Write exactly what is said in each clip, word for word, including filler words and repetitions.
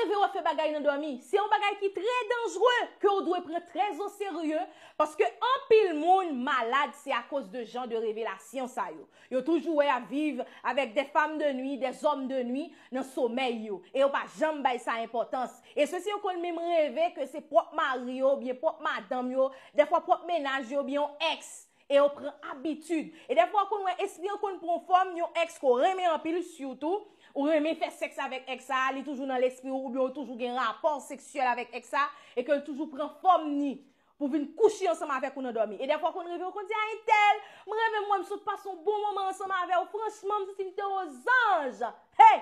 Fè w ap fè bagay nan dòmi, se yon bagay ki trè danjre, ke w dwe pran trè o serye, paske anpil moun malad se akoz de jan de revelasyon sa yo. Yo toujou wè y ap viv avèk de fanm de nwi, de zòm de nwi nan somèy yo, e yo pa janm bay sa enpòtans. E sesi yo konn menm reve ke se pwòp mari yo, oubyen pwòp madanm yo, dèfwa pwòp mennaj yo, oubyen yon èks. E yo pran abitid. E dèfwa w konn wè espri an konn pran fòm yon èks ke w renmen anpil, sitou ou renmen fè sèks avèk èks sa a, li toujou nan lespri w, oubyen w toujou gen rapò seksyèl avèk èks sa a, e ke l toujou pran fòm ni pou vin kouche ansanm avèk ou nan dòmi. E dèfwa w konn reve, w konn di, a entèl, m reve m wè m sot pase yon bon moman ansanm avè w, franchman, m santi m te o zanj. Hey!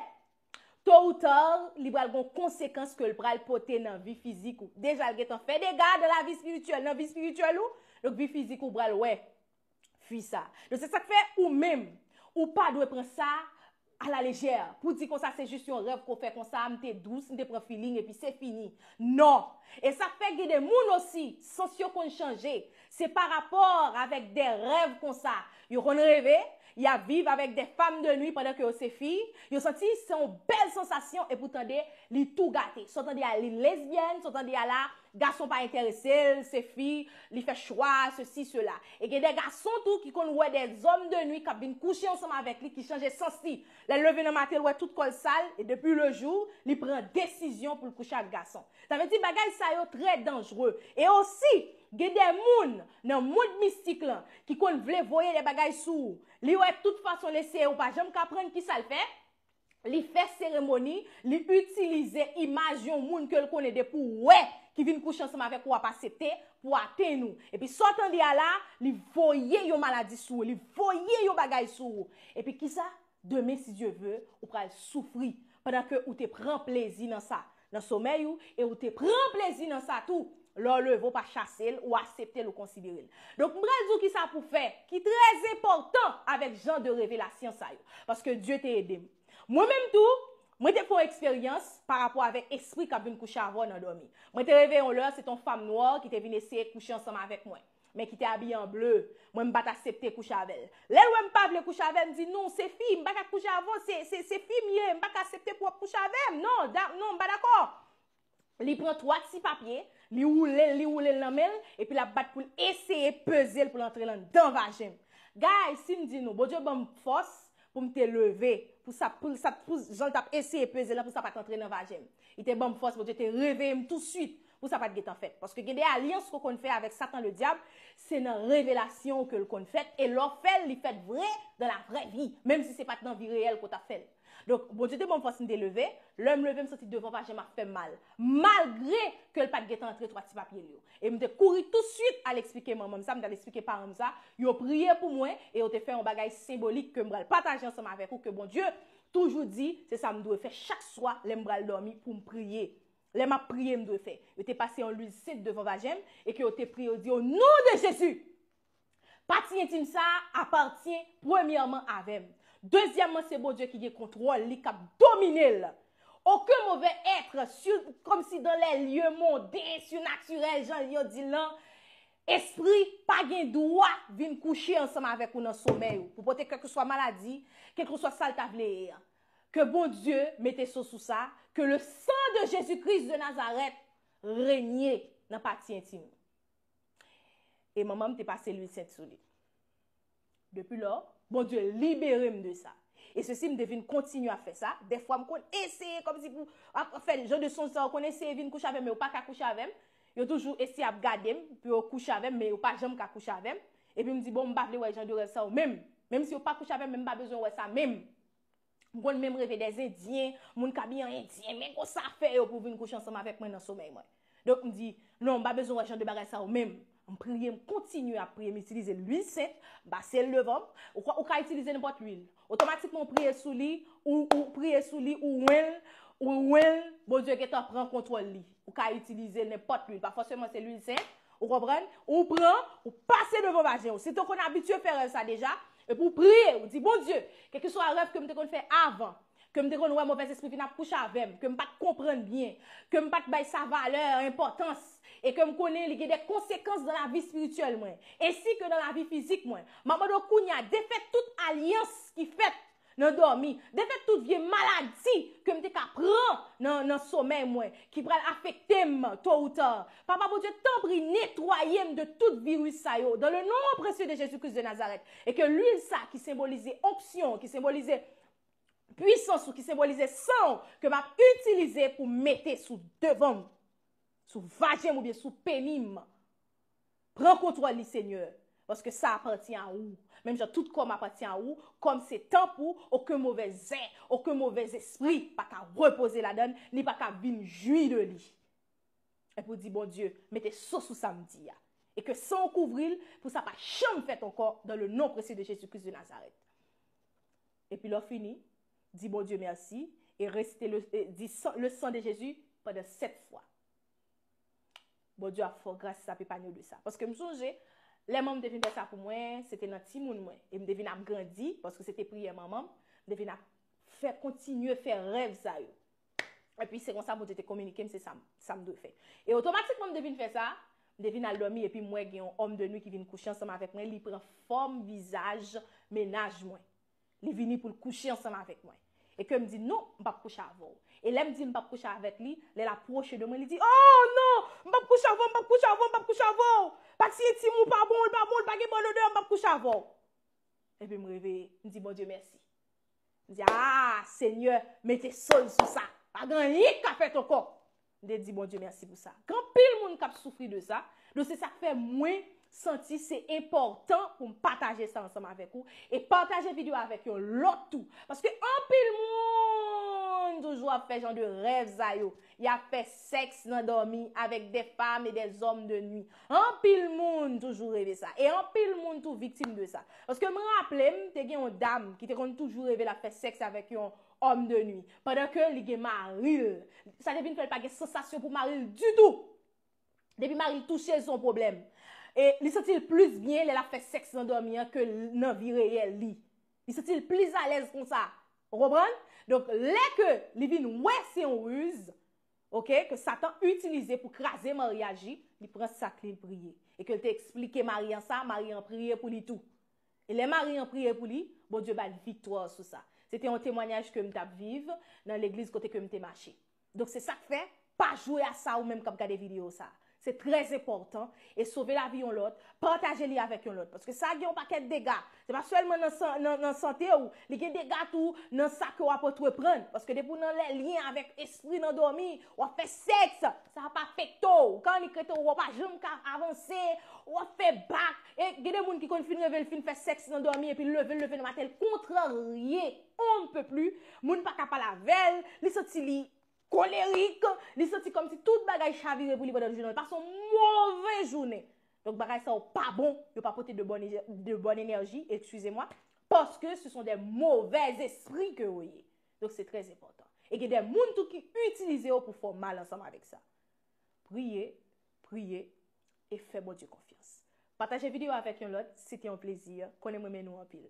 To ou ta, li pral gon konsekans ke l pral pote nan vi fizik ou. Deja, l gentan fè dega nan lavi espirityèl, nan vi espirityèl ou, donk vi fizik ou pral wè fi sa. Donk, se sa k fè ou menm, ou pa dwe pran sa a la lejè. Pou di konsa, se jis yon rèv ke w fè konsa, m te dous, m te pran feeling, epi se fini. Non! E sa k fè gen de moun osi, sans yo konn chanje. Se pa rapò avèk de rèv konsa. Yo konn reve, y ap viv avèk de fanm de nwi pandan ke yo se fi. Yo santi se yon bèl sansasyon, epi w tande, li tou gate. Sa w tande a, li lesbyèn, sa w tande a la, gason pa enterese l, se fi, li fè chwa, sesi, sela. E gen de gason tou ki konn wè de zòm de nwi k ap vin kouche ansanm avèk li, ki chanje sans li. Lè l leve nan maten, l wè tout kò l sal, e depi le jou, li pran desizyon pou l kouche ak gason. Sa vle di bagay sa yo trè danjre. E osi, gen de moun nan mond mistik lan ki konn vle voye de bagay sou ou. Li wè tout fason l eseye, ou pa janm ka prann kisa l fè. Li fè seremoni, li itilize imaj yon moun ke l konnen depi w wè ki vin kouche ansanm avèk ou, w ap aksepte pou atenn ou. Epi sa w tande a la, li voye yon maladi sou ou, li voye yon bagay sou ou. Epi kisa? Demen, si Dye ve, ou pral soufri pandan ke ou te pran plezi nan sa, nan somèy ou, e ou te pran plezi nan sa tou. Lè w leve, w pa chase l, ou aksepte l, ou konsidere l. Donk, m pral di w kisa pou fè, ki trè enpòtan avèk jan de revelasyon sa yo. Paske Dye te ede m. Mwen menm tou, mwen te fè yon eksperyans pa rapò avèk espri k ap vin kouche avè w nan dòmi. Mwen te reve yon lè, se te yon fanm nwa ki te vin eseye kouche ansanm avèk mwen, men ki te abiye an ble. Mwen, m pa t aksepte kouche avè l. Lè l wè m pa vle kouche avè l, m di, non, se fi, m pa ka kouche avè w, se, se, se fi m ye, m pa ka aksepte pou w ap kouche avè m. Non, da, non, m pa dakò. Li pran twa ti papye, li woule l, li woule l nan men l, epi l ap bat pou l eseye peze l pou l antre l anndan vajen m. Guys, si m di nou, Bondye ban m fòs pou m te leve, pou sa, pou sa, pou jan l t ap eseye peze l lan, pou sa pa t antre nan vajen m. Li te ban m fòs, Bondye te reveye m touswit pou sa pa t gentan fèt. Paske gen de alyans ke w konn fè avèk Satan Ledyab, se nan revelasyon ke l konn fèt, e lè w fè l, li fèt vre dans la vraie vie, menm si se pa t nan vi reyèl ke w t ap fè l. Donk, Bondye te ban m fòs, m te leve. Lè m leve, m santi devan vajen m ap fè m mal. Malgre ke l pa t gentan antre twa ti papye l yo. E m te kouri touswit al eksplike manman m sa, m t al eksplike paran m sa. Yo priye pou mwen e yo te fè yon bagay senbolik ke m pral pataje ansanm avèk ou, ke Bondye toujou di, se sa m dwe fè chak swa lè m pral dòmi pou m priye. Lè m ap priye, m dwe fè. Yo te pase yon lwil sent devan vajen m e ke yo te priye, yo di, au nom de Jésus! Pati entim sa a apatyen premyèman avè m. Dezyèmman, se Bondye ki gen kontwòl li, k ap domine l. Aucun mauvais être, sur, kòmsi dans les lieux mondains, surnaturel, jan yo di l lan, espri pa gen dwa vin kouche ansanm avèk ou nan somèy ou, pou pote kèlkeswa maladi, kèlkeswa sa l ta vle ye a. Ke Bondye mete so sou sa, que le sang de Jésus-Christ de Nazareth renye nan pati entim ou. E manman m te pase lwil sent sou li. Depi lò, Bondye libere m de sa. E sesi, m te vin kontinye ap fè sa. Dèfwa, m konn eseye kòmsi pou ap fè jan de sonj sa yo, konn eseye vin kouche avè m, men yo pa ka kouche avè m. Yo toujou eseye ap gade m pou yo kouche avè m, men yo pa janm ka kouche avè m. Epi m di, bon, m pa vle wè jan de rèv sa yo menm. Menm si yo pa kouche avè m, men m pa bezwen wè sa menm. M konn menm reve de endyen, moun k abiye an endyen, men konsa fè yo pou vin kouche ansanm avèk mwen nan somèy mwen. Donk, m di, non, m pa bezwen wè jan de bagay sa yo menm. M priye, m kontinye ap priye, m itilize lwil sent, m pase l devan m. Ou ka, ou ka itilize nenpòt lwil. Otomatikman, ou priye sou li, ou, ou priye sou li, ou wen l, ou wen l, Bondye gentan pran kontwòl li. Ou ka itilize nenpòt lwil, pa fòseman se lwil sent, ou konprann? Ou pran, ou pase devan vajen w. Si w te konn abitye fè rèv sa deja, epi w priye, ou di, Bondye, kèlkeswa rèv ke m te konn fè avan, ke m te konn wè movèzespri vin ap kouche avè m, ke m pa t konprann byen, ke m pa t bay sa valè, enpòtans, e ke m konnen li gen de konsekans nan lavi espirityèl mwen, ensi ke nan lavi fizik mwen. M ap mande w kounye a, defè tout alyans ki fèt nan dòmi, defèt tout vye maladi ke m te ka pran nan, nan somèy mwen, ki pral afekte m to ou ta. Papa Bondye, tanpri, netwaye m de tout viris sa yo, dans le nom précieux de Jésus-Christ de Nazareth. E ke lwil sa ki senbolize onksyon, ki senbolize pwisans ou, ki senbolize san w, ke m ap itilize pou mete sou devan m, sou vajen m oubyen sou peni m. Pran kontwòl li, Senyè, paske sa apatyen a ou. Menm jan tout kò m apatyen a ou, kò m se tanp ou, okenn movèzè, okenn movèzespri pa ka repoze ladan l, li pa ka vin jwi de li. Epi w di, Bondye, mete so sou sa m di a. E ke san w kouvri l, pou sa pa janm fèt ankò, dans le nom précieux de Jésus-Christ de Nazareth. Epi lè w fini, di Bondye mèsi, e resite le, e di san, le sang de Jésus pandan sèt fwa. Bondye ap fè w gras, l ap epanye w de sa. Paske m sonje, lè manman m te vin fè sa pou mwen, se te nan timoun mwen. E m te vin ap grandi, paske se te priyè manman m, m te vin ap fè, kontinye fè rèv sa yo. Epi se konsa Bondye te kominike m, se sa m, sa m dwe fè. E otomatikman m te vin fè sa, m te vin al dòmi, epi m wè gen yon òm de nwi ki vin kouche ansanm avèk mwen, li pran fòm vizaj mennaj mwen. Li vini pou l kouche ansanm avèk mwen. E ke m di, "Non, m p ap kouche avè w." E lè m di m p ap kouche avèk li, lè l apwoche de mwen, li di, "Oh non, m p ap kouche avè w, m p ap kouche avè w, m p ap kouche avè w. Pati entim ou pa bon, l pa bon, l pa gen bòn odè, m p ap kouche avè w." Epi m reveye, m di, "Bondye mèsi." M di, "Ah, Senyè, mete so l sou sa. Pa gen anyen k ka fèt ankò." M te di Bondye mèsi pou sa. Gen anpil moun k ap soufri de sa. Donk, se sa k fè mwen santi se enpòtan pou m pataje sa ansanm avèk ou. E pataje videyo avèk yon lòt tou. Paske anpil moun toujou ap fè jan de rèv sa yo. Y ap fè sèks nan dòmi avèk des femmes et des hommes de nuit. Anpil moun toujou reve sa. E anpil moun tou viktim de sa. Paske m raple m, te gen yon dam ki te konn toujou reve l ap fè sèks avèk yon òm de nwi. Pandan ke li gen mari l. Sa te vin fè l pa gen sansasyon pou mari l ditou. Depi mari l touche l, se yon pwoblèm. E li santi l plis byen lè l ap fè sèks nan dòmi an ke l, nan vi reyèl li. Li santi l plis alèz konsa. Ou konprann? Donk, lè ke li vin wè se yon riz, oke, ke Satan itilize pou kraze maryaj li, li pran sak li, l priye. E ke l te eksplike mari an sa, mari an priye pou li tou. E lè mari an priye pou li, Bondye ba l viktwa sou sa. Se te yon temwayaj ke m t ap viv nan legliz kote ke m te mache. Donk, se sa k fè, pa jwe a sa ou menm k ap gade videyo sa. Se trè enpòtan e sove lavi yon lòt, pataje li avèk yon lòt. Paske sa gen yon pakèt dega. Se pa sèlman nan, san- nan, nan sante w, li gen dega tou nan sa ke w ap antreprann. Paske depi w nan lè lyen avèk espri nan dòmi, w ap fè sèks, sa ap afekte w. Ou ka annik rete w, w pa janm ka avanse, w ap fè bak. E gen de moun ki konn fin reve l fin fè sèks nan dòmi, epi l leve, l leve nan maten, l kontrarye, on ne peut plus. Moun pa ka pale avè l, li santi li kolerik, li santi kòmsi tout bagay chavire pou li pandan jounen. Li pase yon move jounen. Donk, bagay sa yo pa bon, yo pa pote de bòn, de bòn enèji, excusez-moi, parce que ce sont des mauvais esprits que yo ye. Donk, se trè enpòtan. E gen de moun tou ki itilize yo pou fè w mal ansanm avèk sa. Priye, priye, e fè Bondye konfyans. Pataje videyo avèk yon lòt, se te yon plezi. Konnen m renmen nou anpil.